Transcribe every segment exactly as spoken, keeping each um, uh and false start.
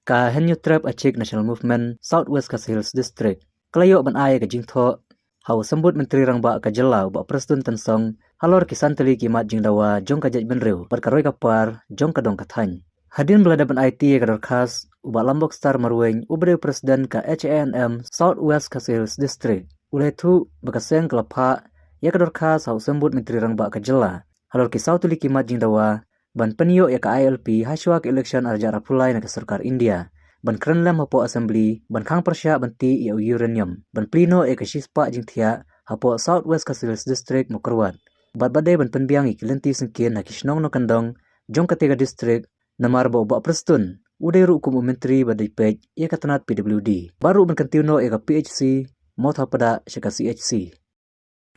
Ka Hynñiewtrep Achik National Movement South West Khasi Hills District ka la ïoh ban ai ka jingthoh ha u Symbud Myntri Rangbah ka jylla u Bah Prestone Tynsong halor ki san tylli ki mat jingdawa jong ka jaitbynriew bad ka roi ka par jong ka dong ka thaiñ. Hadien ba la dep ban aiti ïa ka dorkhas, u Bah Lambok Star Marwein, uba dei u President ka H A N M South West Khasi Hills District, u la ïathuh ba ka seng ka la phah ïa ka dorkhas ha u Symbud Myntri Rangbah ka jylla halor ki saw tylli ki mat jingdawa ban pynïoh ïa ka I L P hashwa ka election ar hajar arphew lai na ka sorkar India, ban kren lem hapoh Assembly ban khang pyrshah ban tih ïa u uranium, ban plie noh ïa ka shispah jingthiah hapoh South West Khasi Hills District Mawkyrwat, bad ba dei ban pynbiang ïa ki lynti syngkien ha ki shnong nongkyndong jong katei ka district, namar ba u Bah Prestone u dei ruh kum u myntri ba dei peit ïa ka tnat P W D, bad ruh ban kyntiew noh ïa ka P H C Mawthapada sha ka C H C.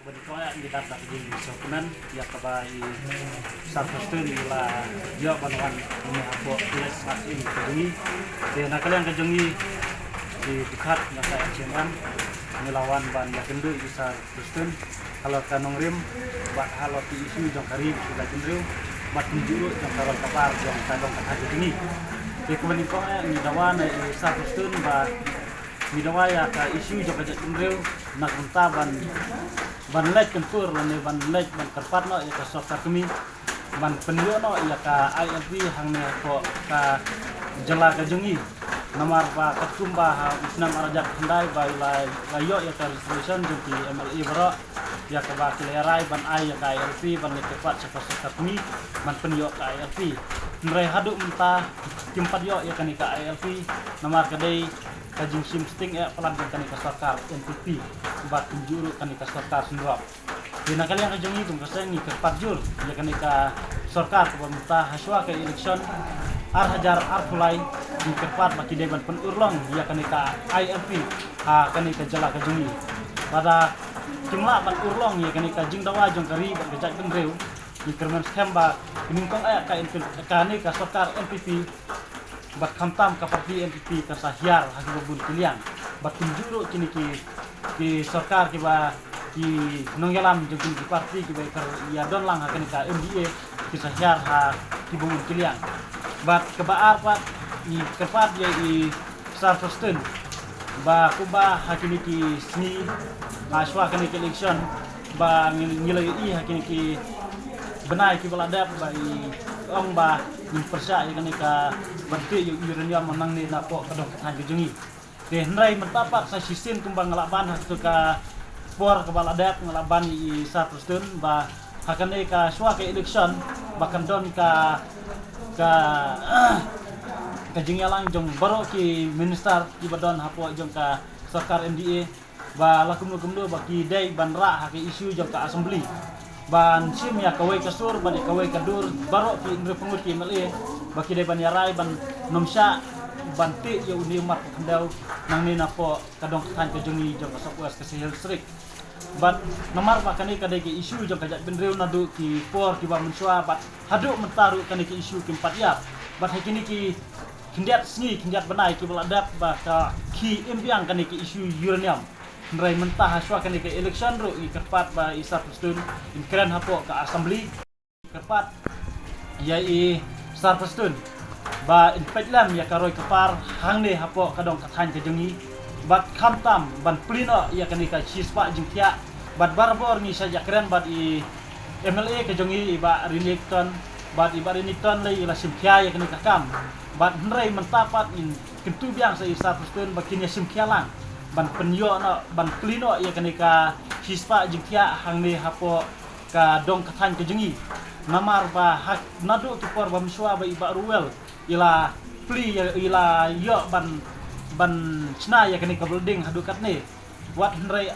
Ba dei ko ïa ngi dap da ka jingïasoh kmen ïa kaba i Sir Prestone i la ïoh ban wan ïa hapoh Village Smart Inn ka jong ngi. Te na ka liang ka jong ngi, ki dkhot na ka H A N M, ngi la wan ban ïakynduh ïa Sir Prestone halor ka nongrim bad halor ki issue jong ka ri bad ki jaitbynriew bad kumjuh ruh jong ka roi ka par jong ka dong ka thaiñ ka jong ngi. Te kumba nyngkong eh ngi dawa na i Sir Prestone ba ngi dawa ïa ka issue jong ka jaitbynriew na ka bynta ban, ban leit kyntur lane ban leit ban kyrpad noh ïa ka sorkar kmie ban pynïoh noh ïa ka I L P hangne hapoh ka jylla ka jong ngi. Namar ba katkum ba ha u snem ar hajar khyndai ba la, la ïoh ïa ka reservation jong ki M L A baroh ïa kaba ki la rai ban ai ïa ka I L P ban leit kyrpad sha ka sorkar kmie ban pynïoh ka I L P. Hynrei haduh mynta kim pat ïoh ïa kane ka I L P namar ka dei ka jingshim sting eh palat jong kane ka sorkar N P P bad kumjuh ruh kane ka sorkar Shnong. Te na ka liang ka jong ngi kum ka seng ngi kyrpad jur ïa kane ka sorkar kaba mynta hashwa ka election ar hajar arphew lai, ngi kyrpad ba ki dei ban pynurlong ïa kane ka I L P ha kane ka jylla ka jong ngi. Bad lada kim lah ban urlong ïa kane ka jingdawa jong ka ri bad ka jaitbynriew, ngi kyrmen skhem ba nyngkong eh ka N P P, kane ka sorkar N P P bad khamtam ka party N P P kan sa hiar ha kiba bun ki liang. Bad kumjuh ruh kine ki, ki sorkar kiba, ki nongïalam jong kine ki party kiba ïa don lang ha kane ka M D A kin sa hiar ha kiba bun ki liang. Bad kaba ar pat ngi kyrpad ïa i Sir Prestone ba kumba ha kine ki sngi hashwa kane ka election ba ngi, ngi la ïohi ha kine ki bnai kiba la dep ba i ong ba ngin pyrshah ïa kane ka ban tih ïa u uranium nangne napoh ka dong ka thaiñ ka jong ngi. Te hynrei mynta pat sa shisien kumba nga lah ban ha kato ka por kaba la dep nga lah ban ïa i Sir Prestone ba ha kane ka shwa ka election ba kan don ka, ka, ka jingïalang jong baroh ki minister kiba don hapoh jong ka sorkar M D A. Ba la kumno kumno ba ki dei ban rah ha ka issue jong ka assembly ban shim ïa kawei ka sur bad ïa kawei ka dur baroh ki hynriewphew ngut ki M L A ba ki dei ban ïarai ban nym shah ban tih ïa une u mat ka khyndew nangne napoh ka dong ka thaiñ ka jong ngi jong ka South West Khasi Hills District. Bad namar ba kane ka dei ka issue jong ka jaitbynriew naduh ki por kiba mynshuwa bad haduh mynta ruh kane ka issue kim pat ïap. Bad ha kine ki khyndiat sngi khyndiat bnai kiba la dep ba ka khie im biang kane ka issue uranium. Hynrei mynta hashwa kane ka election ruh ngi kyrpad ba i Sir Prestone in kren hapoh ka assembly. Kyrpad ïa i Sir Prestone ba in peit lem ïa ka roi ka par hangne hapoh ka dong ka thaiñ ka jong ngi bad khamtam ban plie noh ïa kane ka shispah jingthiah. Bad barabor ngi sa ïakren bad i M L A ka jong ngi i Bah Renikton bad i Bah Renikton lei i la shim khia ïa kane ka kam. Bad hynrei mynta pat ngin kyntu biang sa i Sir Prestone ba kin ïa shim khia lang ban pynïoh noh ban plie noh ïa kane ka shispah jingthiah hangne hapoh ka dong ka thaiñ ka jong ngi. Namar ba ha naduh ki por ba mynshuwa ba i Bah Ruwel i la plie ïa, i la ïoh ban, ban shna ïa kane ka building haduh katne. Wat hynrei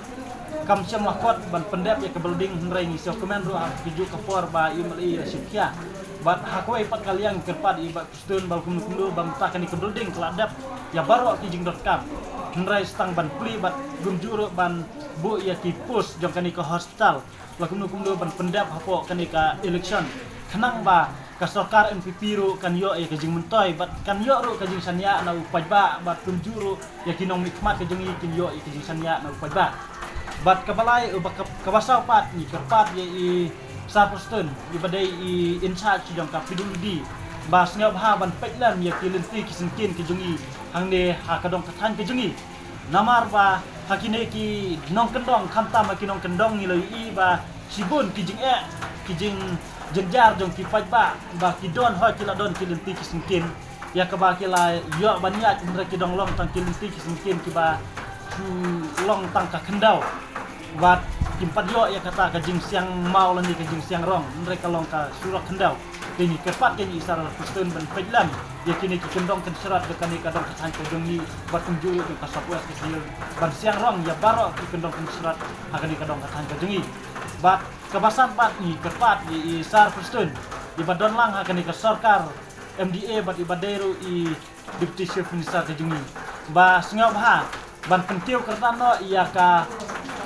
kam shym la kot ban pyndep ïa ka building hynrei ngi sngewkmen ruh ha kajuh ka por ba i M L A i la shim khia. Bad ha kawei pat ka liang kyrpad i Bah Prestone ba kumno kumno ba mynta kane ka building ka la dep ïa baroh ki jingdonkam. Hynrei sa tang ban plie bad kumjuh ruh ban buh ïa ki post jong kane ka hospital. La kumno kumno ban pyndep hapoh kane ka election. Khnang ba ka sorkar N P P ruh kan ïoh ïa ka jingmyntoi bad kan ïoh ruh ka jingshaniah na u paidbah bad kumjuh ruh ïa ki nongmihkhmat ka jong ngi kin ïoh ïa ka jingshaniah na u paidbah. Bad kaba lai, uba ka, kaba saw pat ngi kyrpad ïa i Sir Prestone iba dei i in charge jong ka P W D ba sngewbha ban peit lem ïa ki lynti ki syngkien ki jong ngi hangne ha ka dong ka thaiñ ka jong ngi. Namar ba ha kine ki nongkyndong, khamtam ha ki nongkyndong ngi la ïohi ba shibun ki jingeh, ki jingjynjar jong ki paidbah ba ki don, hooid ki la don ki lynti ki syngkien ïa kaba ki la ïoh ban ïaid, hynrei ki dang long tang ki lynti ki syngkien kiba shu long tang ka khyndew. Wat kim pat ïoh ïa kata ka jingsiang maw lane ka jingsiang rong, hynrei ka long ka surok khyndew. Te ngi kyrpad ïa i Sir Prestone ban peit lem ïa kine ki kyndong kynshrot jong kane ka dong ka thaiñ ka jong ngi, bad kumjuh jong ka South West Khasi Hills, ban siang rong ïa baroh ki kyndong kynshrot ha kane ka dong ka thaiñ ka jong ngi. Bad kaba san pat ngi kyrpad ïa i Sir Prestone, iba don lang ha kane ka sorkar M D A bad iba dei ruh i Deputy Chief Minister ka jong ngi, ba sngewbha ban pynkiew kyrdan noh ïa ka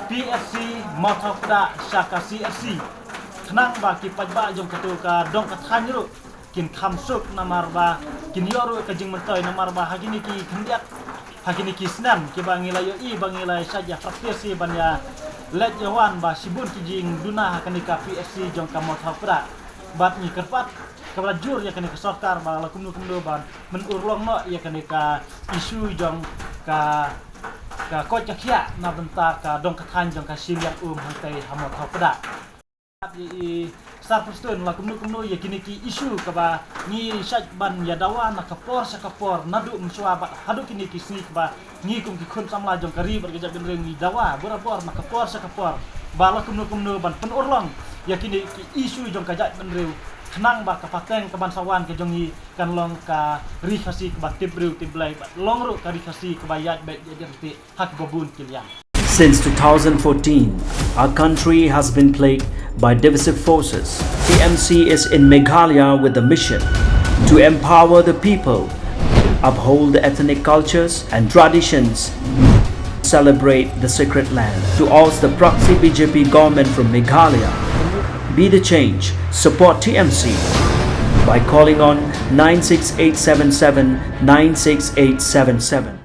P H C Mawthaw Kdah sha ka C H C, khnang ba ki paidbah jong kato ka dong ka thaiñ ruh kin kham suk, namar ba kin ïoh ruh ka jingmyntoi, namar ba ha kine ki khyndiat, ha kine ki snem kiba ngi la ïohi ba ngi la ïa shait ïa practice hi ban ïa leit ïa wan, ba shibun ki jingduna ha kane ka P H C jong ka Mawthaw Kdah. Bad ngi kyrpad kaba la jur ïa kane ka sorkar ba la kumno kumno ban pynurlong noh ïa kane ka issue jong ka, ka koit ka khiah na bynta ka dong ka thaiñ jong ka Shiliang Um hangtei ha Mawthaw Kdah. Ïa i Sir Prestone, la kumno kumno ïa kine ki issue kaba ngi shait ban ïa dawa na ka por sha ka por, naduh mynshuwa bad haduh kine ki sngi kaba ngi kum ki khun samla jong ka ri bad ka jaitbynriew ngi dawa barabor na ka por sha ka por, ba la kumno kumno ban pynurlong ïa kine ki issue jong ka jaitbynriew, khnang ba ka pateng kaban sa wan ka jong ngi kan long ka ri Khasi kaba tip briew tip Blei, bad long ruh ka ri Khasi kaba ïaid beit ïaid ryntih ha kiba bun ki liang. Since two thousand fourteen, our country has been plagued by divisive forces. T M C is in Meghalaya with the mission to empower the people, uphold the ethnic cultures and traditions, celebrate the sacred land. To oust the proxy B J P government from Meghalaya, be the change, support T M C by calling on nine six eight seven seven nine six eight seven seven.